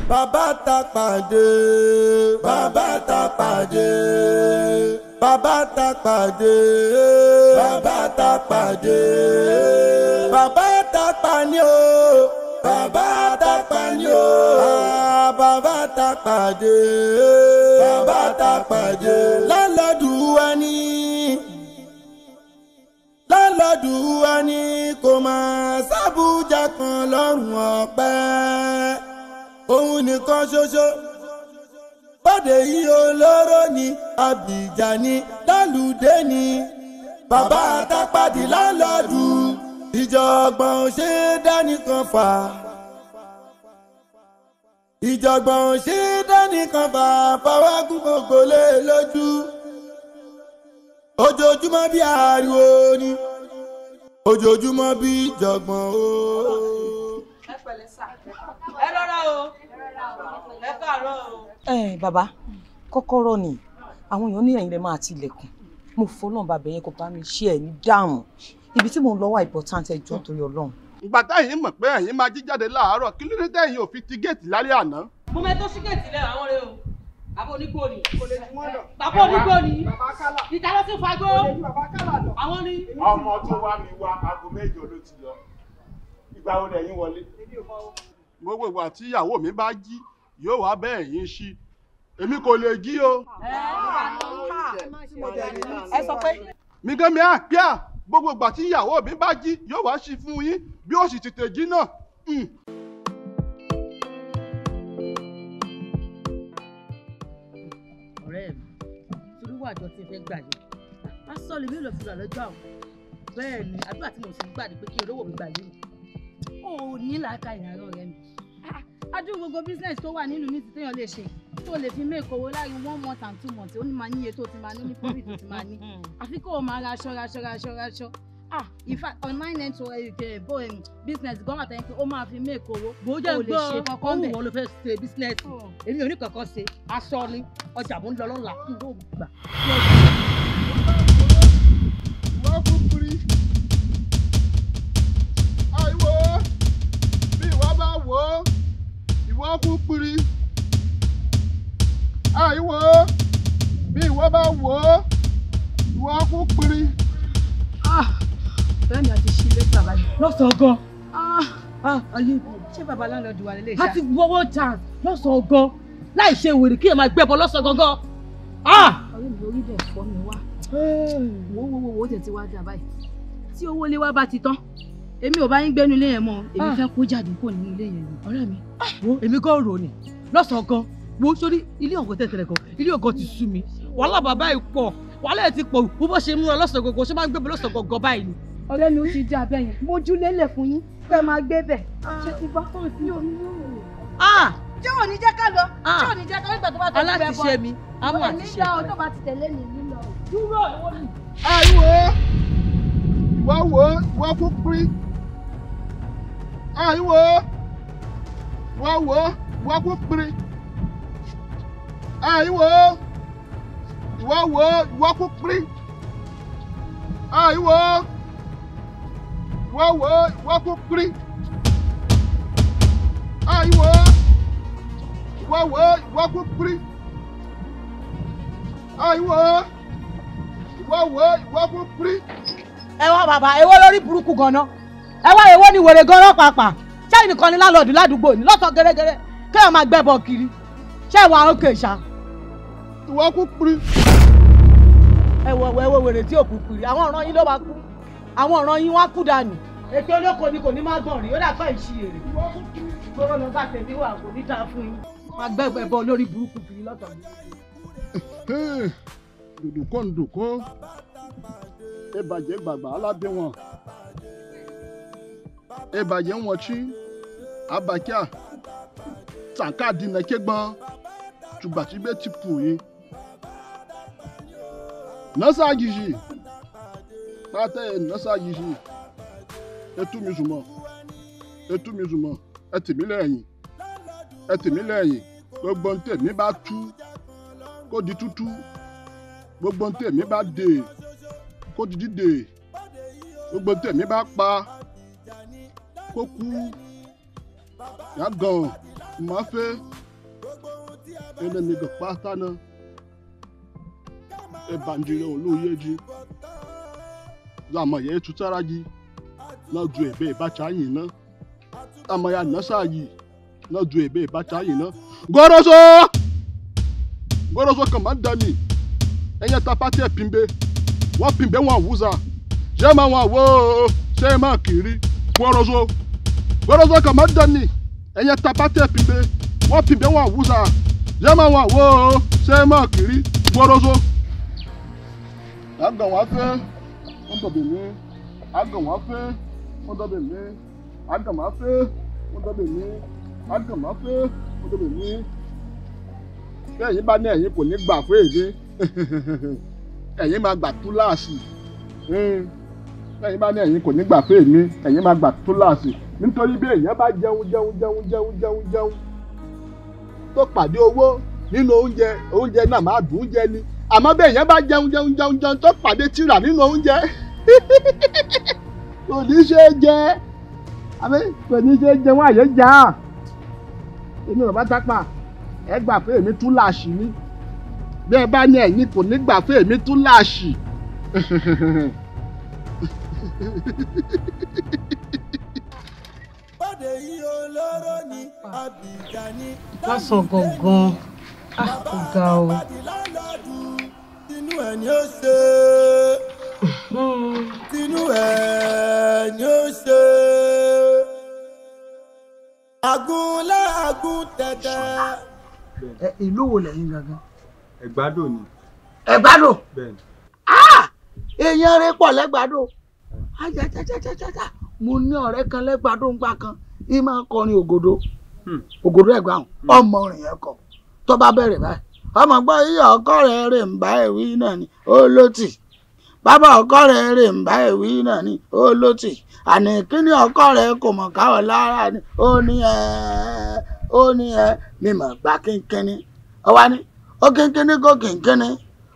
Bàbá ta pàdé, bàbá ta pàdé, bàbá ta pàdé, bàbá ta pàdé, bàbá ta pàní o, bàbá ta pàní o, bàbá ta pàdé, bàbá ta pàdé. Lálọ́dún wa ní, lálọ́dún wa ní kò máa sábùjá kan lọ́rùn ọ̀pẹ. Òun nìkan ṣoṣo bọ́dé yìí olóró ni Abidjan ni lálùdé ni bàbá àtàpàdé lálọ́dù ìjọ̀gbọ̀n ṣe dánìkan fà ìjọ̀gbọ̀n ṣe dánìkan fà fọwọ́gùn gbogbo lé lójú ojoojúmọ́ bí ariwo ni ojoojúmọ́ bí ìjọ̀gbọ̀n o. Ẹ rọra o, ẹ káàárọ̀ o. Ẹ bàbá, kọ́kọ́rọ́ ni àwọn èèyàn ní ẹ̀yin lè máa tilẹ̀kùn. Mo fọlọ́n bàbá yẹn kò bá mi ṣe ẹ̀ ní dáhùn. Ibi tí mò ń lọ wà important, ẹ jọ̀ọ́ torí Ọlọ́run. Ìgbà táyìn mọ̀ pé ẹ̀yin máa jí jáde láàárọ̀, kí ló dé tẹ̀yin ò fi ti géètì lálẹ́ àná? Mo mẹ́ tó sí géètì lẹ́ àwọn rẹ o. Bàbá onígbò ni. Bàbá onígbò ni. Ìta ló ti fagbó. Àwọn ni. Ọmọ tó wá mi wá aago 8 ló ti lọ. Ìgbà wo lẹ̀yin wọlé? Gbogbo ìgbà tí ìyàwó mi bá jí yóò wá bẹ́ẹ̀ yín ṣí, èmi kò lè jí o. Ẹ sọ pé. Mi gan mi á píà gbogbo ìgbà tí ìyàwó mi bá jí yóò wá ṣí fún yín bí ó sì tètè jí náà. Ọ̀rẹ́ mi, torí wà àjọ tí n fẹ́ gbà yìí, a sọ lè mí lọ fi rà lọ́jọ́ àwọn. Bẹ́ẹ̀ ni àdúrà tí mo sì ń gbà ni pé kí olówó mi gbà yìí. O ò ní làákà ìyàrá ọ̀rẹ́ mi. Adúrú gbogbo business tó wà nílùú ní ti téèyàn lè ṣe tó lè fi make owó láàrin 1 month and 2 months, ó ní máa níye tó ti máa ní ní profit tó ti máa ní. Àfi kó o máa raṣọ raṣọ raṣọ raṣọ. Ah, in fact, online network business gan wà tẹ́yìn pé ó máa fi make owó. Bó jẹ́ gbọ́ owó wọn ló fẹ́ ṣe business. Èmi ò ní kankan ṣe, aṣọ ni ọjà mò ń lọ lọ́la kí n ó gbà. Wọ́n kú kiri. Àìwò bí ìwọ bá wò ó, ìwọ kú kiri. Àìwò bí ìwọ bá wò ó, ìwọ kú kiri. Bẹ́ẹ̀ ni a ti ṣí ilé bàbá yìí. Lọ́sàn-án gan. Ayé ṣé bàbá láńlọ́ọ̀dù wà lélẹ̀ ṣá? A ti wọ́wọ́ chance lọ́sàn-án gan. Láì ṣe wèrè kí ẹ máa gbẹ́bọ lọ́sàn-án gangan. Ọ̀rẹ́ mi orí dẹ̀ fọ́ mi wá. Wo wo wo wo tẹ̀ ti wá dà báyìí. Tí owó ilé wa bá ti tán, èmi ò bá yín gbénu ilé yẹn mọ́, èmi fẹ́ kó jáde kó nínú ilé yẹn ni. Ọ̀rẹ́ mi, wo èmi gan rò ní lọ́sàn-án gan. Wo sórí ilé ọ̀gọ́ tẹ̀tẹ̀rẹ̀ gan, ilé ọ̀gọ́ ti sú mi. Wàhálà bàbá yìí pọ̀, wàhálà ẹ̀ ti pọ̀, bó bó ṣe múra lọ́sàn-án gangan, ṣé máa ń gbébọn lọ́sàn-án gangan báyìí ni. Ọ̀rẹ́ mi ó ti dá abẹ́ yẹn, mojú lélẹ̀ fún yín, fẹ́ máa gbé bẹ̀. Ṣé ti bá fún mi ò ní yóò? Ṣé ò ní jẹ́ ká lọ? Ṣé ò ní jẹ́ ká nígbà tó bá tó ti bẹ̀ bọ̀? Alátiṣe mi, á mú àtiṣe rẹ̀. Èmi lọ tó bá ti tẹ̀lé mi lílọ. Dúró ìwọ mi. Àìwò ìwọ wò ó, ìwọ kú kiri. Àìwò ìwọ wò ó, ìwọ kú kiri. Àìwò ìwọ wò ó, ìwọ kú kiri. Àìwò ìwọ wò ó, ìwọ kú kiri. Àìwò ìwọ wò ó, ìwọ kú kiri. Àìwò ìwọ wò ó, ìwọ kú kiri. Ẹ wá bàbá, èwo lórí burúkú ganan? Ẹ wá èwo ni wèrè ganan pàápàá? Ṣé ìnìkan ni lálọ́ọ̀dù ládùúgbò ni lọ́sàn gẹ́gẹ́rẹ́ kéèyàn máa gbẹ́bọ kiri? Ṣé ìwà òkè ṣá? Ìwọ kú kiri. Ẹ wọ ẹ wo wèrè tí ò kú kiri, àwọn ọ̀ràn yín ló máa kú, àwọn ọ̀ràn yín wá kú dànù. Ètò olóko ni kò ní má gbọ̀n rí, ó dà pẹ́ ìṣí èrè. Gbogbo lọ́gà tèmi wà kò ní dáa fún yín. Máa gbẹ́bọ lórí burúkú kiri lọ́sàn. Dòdòkó ndòkó, ẹ bàjẹ́ gbàgbà alábẹ́ wọn, ẹ bàjẹ́ wọn tí abakia tàǹkà dínà kégbọ́n tùgbàtìgbẹ́ ti pù yín. Nọ́sà yìí pátá ẹ̀ nọ́sà yìí ẹ tú mi sùnmọ́, ẹ tú mi sùnmọ́, ẹ tì mí lẹ́yìn, ẹ tì mí lẹ́yìn, gbogbo ń tèmi bá tú kó di tútú, gbogbo ń tèmi bá dè kó di dídè, gbogbo ń tèmi bá pa kó kú yàgàn. Máa fẹ́ ẹnẹ́mìgàn pátá náà ẹ̀bànjìrì olóyèjì làmọ̀yẹ́ tutara yìí náà ju ẹ̀bẹ̀ ìbáṣà yìí ná àmọ̀yà nọ́sà yìí náà ju ẹ̀bẹ̀ ìbáṣà yìí ná. Gọ́rọ́sọ gọ́rọ́sọ kàn máa ń dání ẹ̀yẹ ta pátí ẹ̀ pínbé wọ́n pínbé wọn àwùzà ṣé máa wọn àwọ̀ ṣé máa kiri gọ́rọ́sọ gọ́rọ́sọ kàn máa ń dání ẹ̀yẹ ta pátí ẹ̀ pínbé wọ́n pínbé wọn àwùzà ṣé máa wọn àwọ̀ ṣé máa kiri gọ́rọ́sọ. Àgàn wá fẹ́ wọ́n dọ̀bẹ̀ mí àgàn wá fẹ́ wọ́n dọ̀bẹ̀ mí àgàn wá fẹ́ wọ́n dọ̀bẹ̀ mí àgàn wá fẹ́ wọ́n dọ̀bẹ̀ mí. Bẹ́ẹ̀ yín bá ní ẹ̀yin kò ní gbà fún èmi ẹ̀yin máa gbà túláàsì. Bẹ́ẹ̀ yín bá ní ẹ̀yin kò ní gbà fún èmi ẹ̀yin máa gbà túláàsì nítorí bí èèyàn bá jẹun jẹun jẹun jẹun jẹun jẹun tó pàdé owó nínú oúnjẹ oúnjẹ náà máa dùn jẹ ni àmọ́ bẹ́ẹ̀ yẹn bá jẹun jẹun jẹun jẹun tó pàdé tìrà nínú oúnjẹ kò ní ṣe é jẹ àbí kò ní ṣe é jẹ wọn àyè já èmi ò bá tápà ẹ gbà pé èmi tún láàṣì ni bí ẹ bá ní ẹ̀yin kò ní gbà pé èmi tún láàṣì. Bọ́dé yìí olóró ni àbíjà ni. Lọ́sàn gangan, ah, ó ga o. Tinú ẹ̀ ni ó ṣe. Tinú ẹ̀ ni ó ṣe. Àgúnlá àgún tẹ̀tẹ̀. Ẹ ìlú wo lẹ́yìn gangan? Ẹ̀gbádò ni. Ẹ̀gbádò? Bẹ́ẹ̀ni. Ah! Èèyàn rẹ̀ pọ̀ lẹ́gbàdo. Ajajajajaja. Mo ní ọ̀rẹ́ kan lẹ́gbàdo ńgbà kan. Í máa ń kọrin ògòdó. Ògòdó Ẹ̀gbá hàn. Ọmọ rìn yẹn kọ. Tó bá bẹ̀rẹ̀ báyìí. Ọmọ gbọ́ iyọ̀ ọkọ rẹ̀ rè ń bá ẹ̀wí náà ni. Ó ló tì. Bàbá ọkọ rẹ̀ rè ń bá ẹ̀wí náà ni. Ó ló tì. Àní kíní ọkọ rẹ̀ kò mọ̀ káwọ̀ lára ni. Ó ní ẹ́ ó ní ẹ́ mi mọ̀ gbá kínkínní. Ó wá ní ó kínkínní kó kínkínní.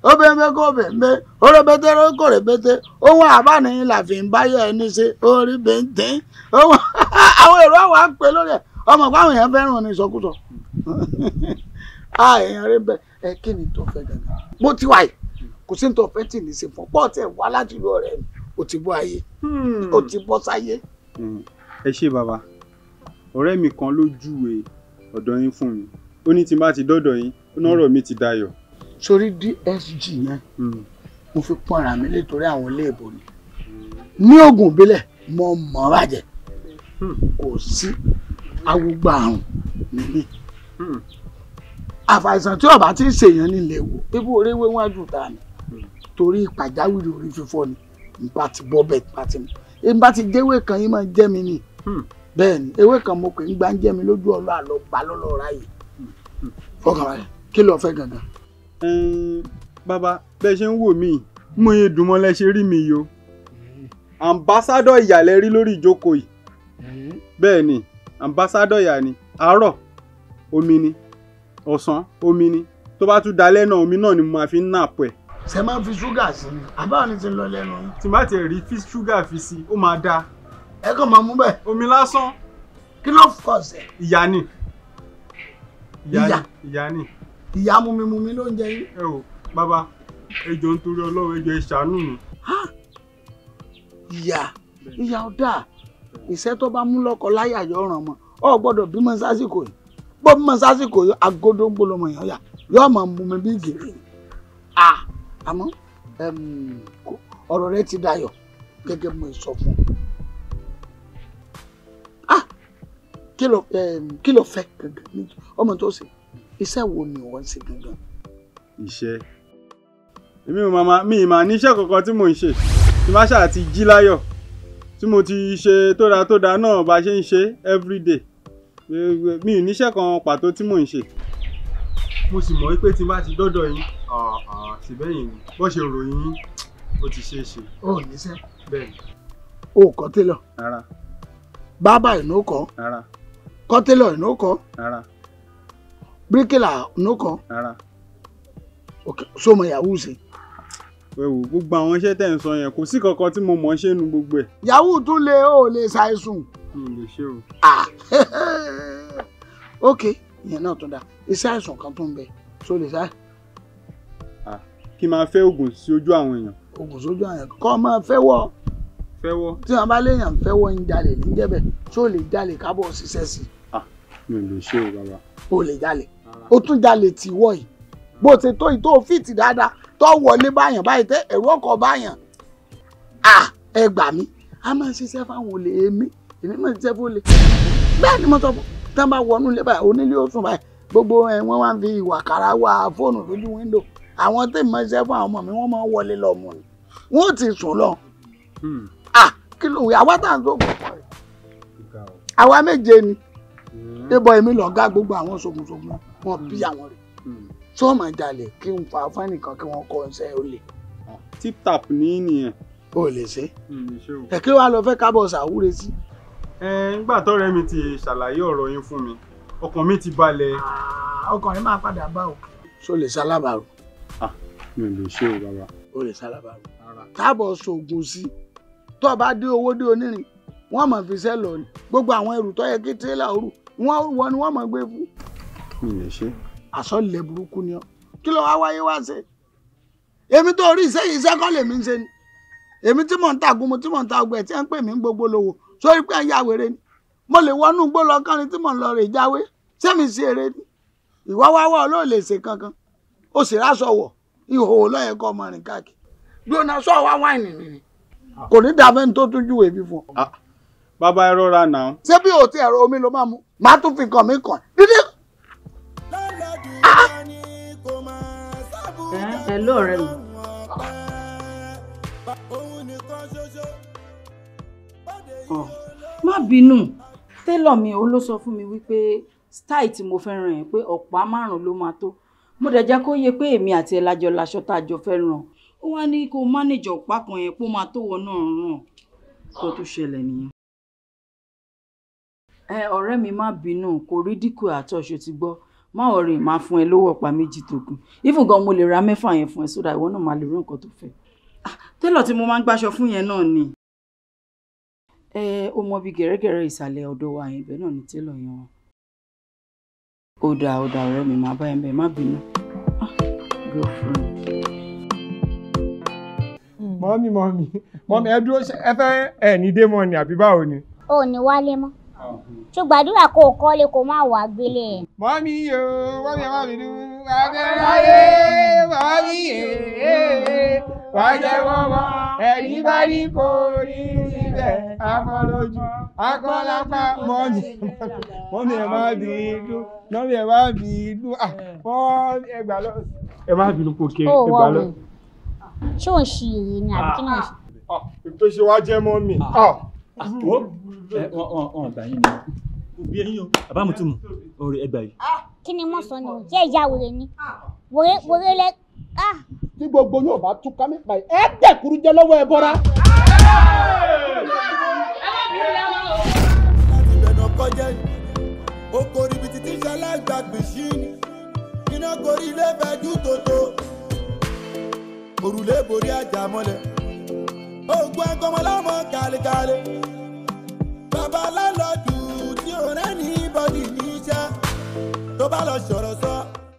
Ó bẹ́ẹ̀ kó bẹ́ẹ̀ ó rẹ́bẹ́tẹ́ ó kò rẹ́bẹ́tẹ́ ohun àbáni làfi ń báyọ̀ ẹni ṣe orí bẹ́ńtẹ́ ohun àwọn èrò àwọn àpè lórí ẹ̀ ọmọ pé àwọn èèyàn fẹ́ràn ní ìsọkúsọ. A èèyàn rẹ bẹ ẹ kí ni tó fẹ́ gangan bó ti wáyé kò sí ní tó fẹ́ tì ní ṣe fún pọ́ọ̀tì ẹ̀ wá láti ìlú ọ̀rẹ́ mi ó ti bọ́ ayé ó ti bọ́ sáyé. Ẹ ṣé bàbá, ọ̀rẹ́ mi kan ló júwe ọ̀dọ̀ yín fún mi, ó ní tí n bá ti dọ́dọ̀ yín ó ní ọ̀rọ̀ mi ti dayọ̀. Sórí DSG yẹn mo fi pọ́nra mi nítorí àwọn iléèbó ni ní oògùn ìbílẹ̀ mo mọ̀ ọ́ bàjẹ́ kò sí awúgbà àrùn níbí àfàìsàn tí ọba ti ń ṣèyàn nílé wò bíbú oríwé wájú ta ni torí pàjáwìrì orí fífọ́ ni nbà ti bọ́ bẹ́ẹ̀ bá ti mú nbà ti jẹ́wé kan yín máa jẹ́ mi ni bẹ́ẹ̀ ni ewé kan mo pè ń gbá ń jẹ́ mi lójú ọlọ́ àlọ́ gbà lọ́lọ́ ráyè fọkànbalẹ̀ kí ló fẹ́ gangan. Bàbá bẹ́ẹ̀ ṣe ń wò mí mo yẹ dùn mọ́ lẹ́ ṣe rí mi yìí o ambassadọ ìyà lẹ rí lórí ìjókòó yìí bẹ́ẹ̀ ni ambassadọ ìyà ni àárọ̀ omi ni ọ̀sán omi ni tó bá tún dalẹ́ náà omi náà ni mo máa fi ń nàpọ̀ ẹ̀. Ṣé máa ń fi ṣúgà sí ni àbáwọn ni ti ń lọ lẹ́nu yín. Tí má tiẹ̀ rí fi ṣúgà fi sí ó máa dáa. Ẹ kàn máa mú bẹ́ẹ̀. Omi lásán. Kí ló fọ̀ sẹ́? Ìyà ni. Ìyà. Ìyà ni. Ìyá mumi ló ń jẹ yín. Ẹ o bàbá ẹ jọ̀ọ́ nítorí Ọlọ́run ẹ jọ̀ọ́ ẹ ṣàánú mi. Ìyà ìyà ọ̀dà ìṣẹ́ tó bá mú lọ́kọ láyà yọ ọ̀ràn mọ́ ọ gbọ́dọ̀ bímọ sásìkò yìí bó bímọ sásìkò yìí agodo ń gbólọmọ èèyàn yà yóò máa mú mi bí gèrè ni. Àmọ́ ọ̀rọ̀ rẹ ti dayọ̀ gẹ́gẹ́ bí mo sọ fún ọ. Kí ló fẹ́ gangan ọmọ tó ṣe iṣẹ́ wo ni wọ́n ṣe gangan? Iṣẹ́ èmi ò máa mi ì máa níṣẹ́ kankan tí mò ń ṣe tí má ṣáà ti jí láyọ̀ tí mo ti ṣe tóda náà bá ṣe ń ṣe everyday mi ì níṣẹ́ kan pàtó tí mò ń ṣe. Mo sì mọ̀ wípé tí n bá ti dọ́dọ̀ yín síbẹ̀yìn ni bó ṣe ròyìn yín ó ti ṣeé ṣe. O ò níṣẹ́? Bẹ́ẹ̀ni. O ò kọ́ télọ̀? Rárá. Bábà ìnú kọ́? Rárá. Kọ́ télọ̀ ìnú kọ́? Rárá. Bíríkìlà ìnú kọ́? Rárá. Ok, so mo yahoo ṣe? Ẹ wò gbogbo àwọn iṣẹ́ tẹ̀ ń sọ yẹn kò sí kankan tí mo mọ̀ ṣe nu gbogbo ẹ̀. Yahoo tún lè o lè ṣàìsùn. Mi ò lè ṣe o. Ok, ìyẹn náà tún da. Iṣẹ́ àìsàn kan tó ń bẹ, ṣó lè sá. Kí n máa fẹ́ oògùn sí ojú àwọn èèyàn. Oògùn sójú àwọn èèyàn kọ́ máa fẹ́wọ́. Fẹ́wọ́. Tí wọ́n bá léèyàn fẹ́wọ́ ń jalè níjẹ́bẹ̀, ṣó lè jalè kábọ̀ ṣiṣẹ́ sí i. Mi ò lè ṣe o bàbá. O lè jalè. O tún jalè tì wọ̀ yìí. Bó ṣe tó yìí tó fìtì dáadáa tó wọlé báyàn báyìí tẹ ẹ̀rọ ọkọ̀ báyàn. Ẹ gbà mí. A máa ń ṣiṣẹ́ fáwọn olè èmi. Èmi máa ń ṣiṣẹ́ fún olè. Bẹ́ẹ̀ ni mo sọ fún. Tí wọ́n bá wọnú ilé báyìí, onílé ó sùn báyìí. Gbogbo ẹ̀ wọ́n wá ń fi ìwà kàrà wá fóònù lójú wíńdò. Àwọn tí mo ṣiṣẹ́ fún àwọn ọmọ mi, wọ́n máa ń wọlé lọ mú ni. Wọ́n ò ti sùn lọ. Kí ló ń wí? Àwa tá à ń tó gbọ̀ pọ̀ rẹ̀. Àwa méje ni. Débọ̀ èmi lọ̀gá gbogbo àwọn ṣògùnṣògùn wọn bí àwọn rẹ̀. Tí wọ́n máa jalè kí n fa fánìkan kí wọ́n kọ́ ṣẹ́ olè. Tip tap ní nìyẹn. O lè ṣe. Ẹ kí wàá lọ fẹ́ kábọ̀ ṣàwúre sí. Nígbà tọ́rẹ́ mi ti ṣàlàyé ọ̀rọ̀ yín fún mi, ọkàn mi ti balẹ̀. Ọkàn rẹ máa padà bá òkè. Ṣó lè ṣalábàárò? Mi ò lè ṣe o bàbá. O lè ṣalábàárò. Káàbọ̀ ṣògùn sí. Tó o bá dé owó dé onírin, wọ́n máa fi ṣẹ́ lọ ni. Gbogbo àwọn ẹrù tó yẹ kí tírélà òru, wọ́n ni wọ́n máa gbé fún. Mi ò lè ṣe. Àsọlẹ̀ burúkú ni ọ́. Kí ló wá wáyé wá ṣe? Èmi tó rí iṣẹ́ iṣẹ́ kọ́ lèmi ń ṣe ni. Èmi tí mò ń ta àgúnmu tí mò ń ta ọgbẹ́ tí ẹ ń pè mí gbogbo lówó sórí pé ẹ̀yà wèrè ni. Mo lè wọnú igbó lọ kánrin tí mò ń lọ rè jáwé. Ṣé mi ṣe eré ni? Ìwọ wá wá olóò lè ṣe kankan. O sì ráṣọ wọ̀, ìhòòhò lọ́yẹ̀ kọ́ ọmọ rìn káàkiri. Gbóná sọ wá wáìnì mi ni. Kò ní dàbẹ́ ní tó tún júwèé bí fún ọ. Bàbá ẹ rọra nà. Ṣé bí o ti ẹ̀rọ omi ló máa mu? Màá tún fi nǹkan mi kàn. Dídí. Ẹ lóòrẹ́ mi. Má bínú, télọ̀ mi ó ló sọ fún mi wípé style tí mo fẹ́ràn yẹn pé ọ̀pá márùn-ún ló máa tó. Mo dẹ̀ jẹ́ kó yé pé èmi àti ẹ̀ lájọ laṣọ tá a jọ fẹ́ràn. Ó wá ní kó manage ọ̀pá kan yẹn pé ó máa tó wọ náà ràn. Kó tó ṣẹlẹ̀ nìyẹn. Ọ̀rẹ́ mi má bínú, kò rí dínkù àtọ̀ṣe ti gbọ́. Má worry, máa fún ẹ lówó ọ̀pá méjì tó kù. Even gan mo lè ra mẹ́fà yẹn fún ẹ sódà ìwọ náà máa lè rí nǹkan tó fẹ́. Télọ̀ tí mo máa ń gbàṣọ fún yẹn náà ni. Ó mọ bí gẹ̀rẹ́gẹ̀rẹ́ ìsàlẹ̀ ọ̀dọ̀ wa yẹn, ibẹ̀ náà ni télọ̀ yẹn wà. Ó dáa ọ̀rẹ́ mi, máa bá ẹ bẹ̀, má bínú. Girlfriend. Mọ́mí mọ́mí mọ́mí ẹ dúró, ẹ fẹ́ ẹ ní dé mọ́ ni àbí báwo ni? Ó ní wálé mọ́. Ṣó gbàdúrà kó o kọ́lé kó má wàá gbélé ẹ̀. Mọ́mí o, mọ́mí ẹ má bínú, abẹ́ráyé, mọ́mí ẹ̀ wá jẹ́ wọ́wọ́, ẹ̀rí bá ní kò rí síbẹ̀, afọlójú, akọ́lápá, mọ́mí, mọ́mí ẹ má bínú, mọ́mí ẹ má bínú, mọ́mí ẹ gbà lọ. Ẹ má bínú kò kéré, ẹ gbà lọ. Ṣé ò ń ṣe èrè ni àbí kí náà ṣe? Ìpèsè wa jẹ́ mọ́mí. Wọ́n gbà yín ni òbí ẹ̀yin o bàbá mi tún mu ọ̀rẹ́ ẹgbà yìí. Kí ni mo sọ ni o jẹ́ ìyá wèrè ni wèrè lẹ. Tí gbogbo yóò bá tún ká mi pa ẹ dẹ̀kuru jẹ lọ́wọ́ ẹ bọ́ra. Láti bẹ̀rẹ̀ kọjá ni oko ribiti tí ṣalágbàgbé sí ni iná gorí ilé fẹjú tòótọ́ òrùlé borí àjà mọ́lẹ̀ ògùn ẹ̀kọ́mọlámọ kàlẹ́kàlẹ́. Bàbá lálọ́dù tí ò rẹ́ ní bọ́dì níṣẹ́ tó bá lọ sọ̀rọ̀ sọ